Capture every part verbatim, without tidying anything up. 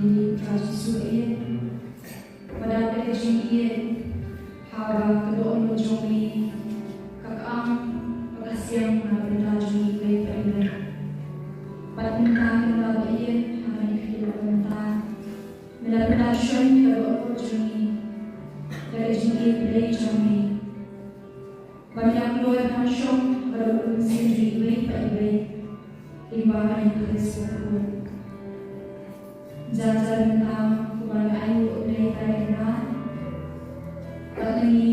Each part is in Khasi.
Ka Jisu ïa, ba da ka jingïeit ha ka dohnud jong ngi, ka kang ba ka siang na ka bynta jong ngi iwei pa iwei. Bad mynta ka da ba ïeit ha ngi ki la mynta, me la pynda shon ka dohnud jong ngi da ka jingïeit Blei jong ngi. Ban ïa kloi ban shong ha ka dohnud mynsiem jong ngi iwei pa iwei. Lyngba ka Eucharist bakhuid. Jar jar mynta kumba ngi ainguh Blei Trai Kynrad, bad ngi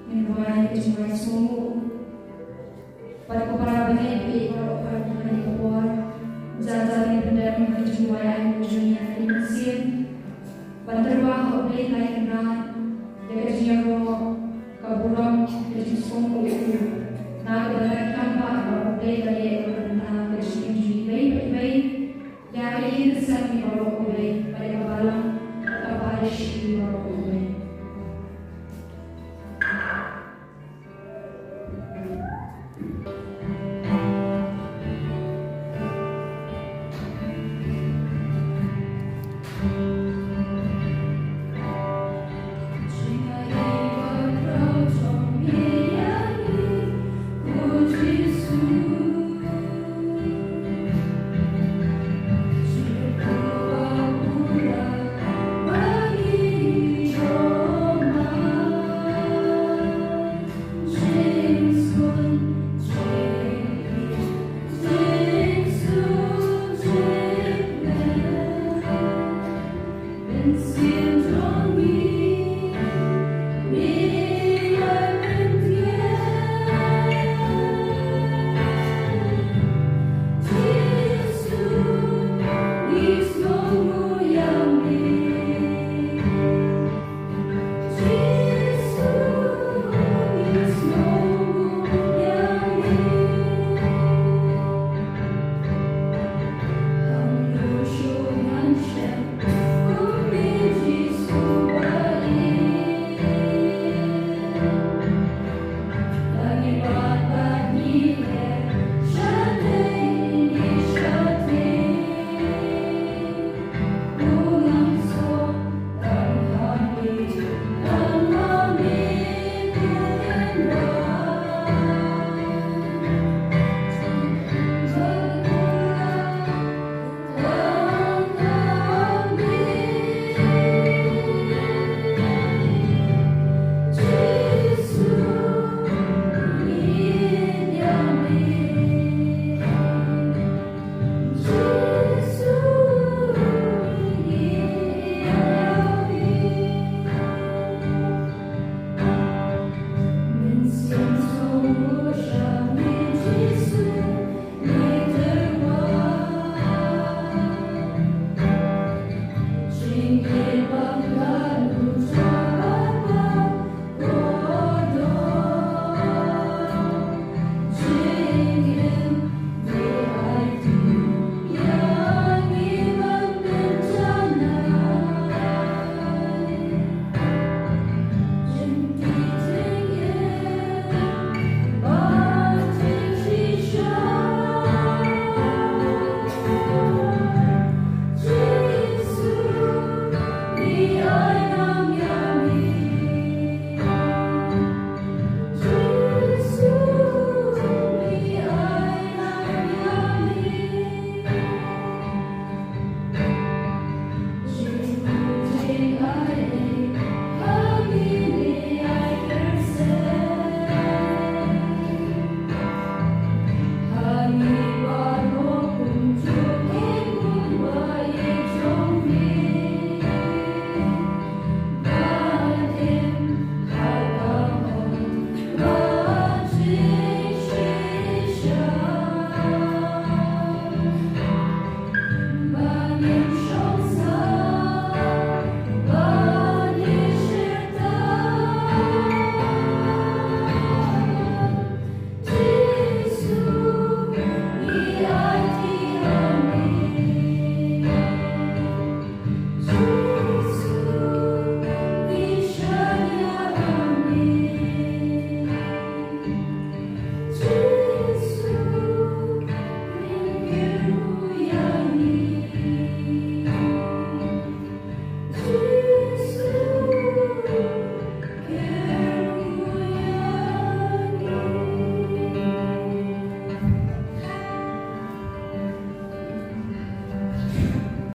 ngin rwai ka jingwai sngewbha. Bad ko para bangeit, baroh kane ka por, jar jar ngin pyndem ka jingduwai ainguh jong ngi ha ka mynsiem. Ban tyrwa ha U Blei Trai Kynrad ïa ka jingïaroh, ka burom, ka jingsngewbha na ka bynta ki kam ba U Blei ba ïa ka bynta ka jingim jong ngi iwei pa iwei. Ïa ka ïing ka sem baroh kawei, bad ïa ka balang bad ka parish baroh kawei.